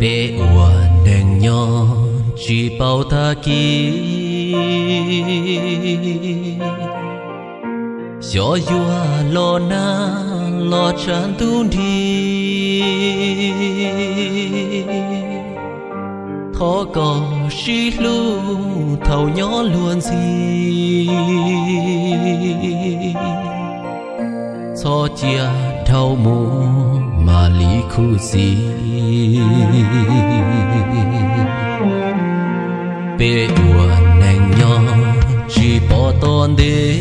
Peb ua neeg nyob tsis paub tag kis, xyov yuav los nag los tshav ntuj nrig. Thov kom sib hlub thaum nyob luag ntxhi, txhob cia dhau mus mam li khuv xim. Peb ua neeg nyob tsis pom tom ntej,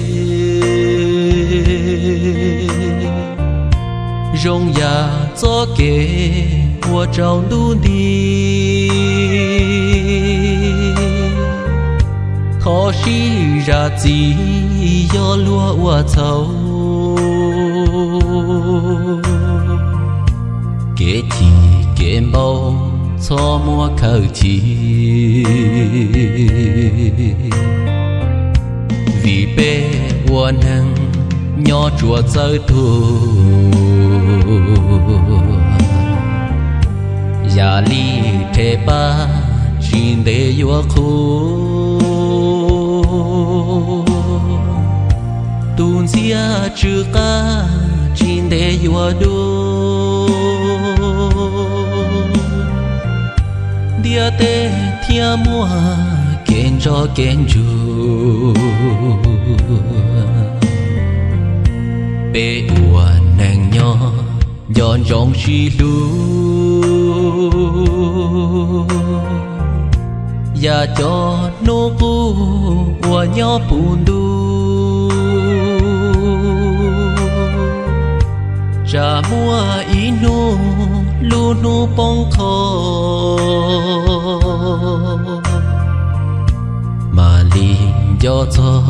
zoo yam txoj kev ua tsaus ntuj nti. Thov sib zam txim yog luag ua txhaum, kev chim kev npau txhob muab khaws chim. Vim peb ua neeg nyob tsuas txawj tuag, yam li rhe pab tsis ntev yuav qhuav. Tus ntxhiab tsw qab tsis ntev yuav dua, ntiaj teb thiaj muaj kev ntso kev ntsuag. Peb ua neeg nyob nco ntsoov sib hlub, yam cov hnub qub uas nyob puv ntuj, tsam muaj ib hnub lub hnub poob qho, mam li nco txog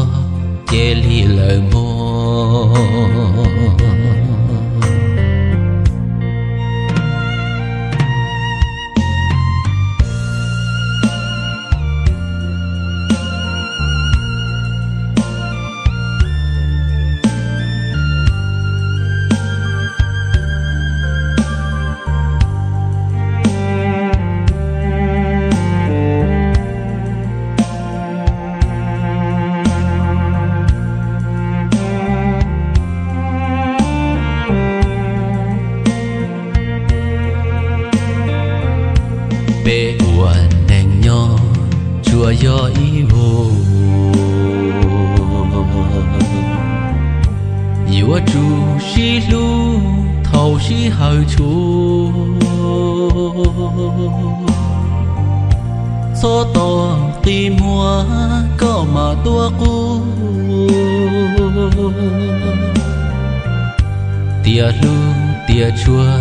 cia li lawm mog. Peb ua neeg nyob tsuas yog ib vuag, yuav tsum sib hlub thaum sij hawm tshuav. Txhob tos qi muag koj mam tuaj qub, tias hlub tias tshua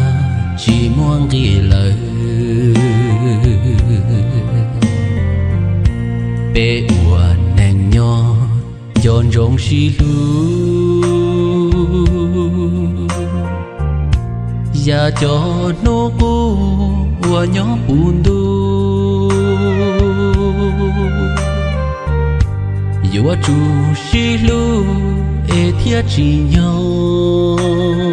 tsis muaj nqis lawm. Peb ua neeg nyob nco ntsoov sib hlub, yam cov hnub qub uas nyob puv ntuj, yuav tsum sib hlub es thiaj tsim nyog.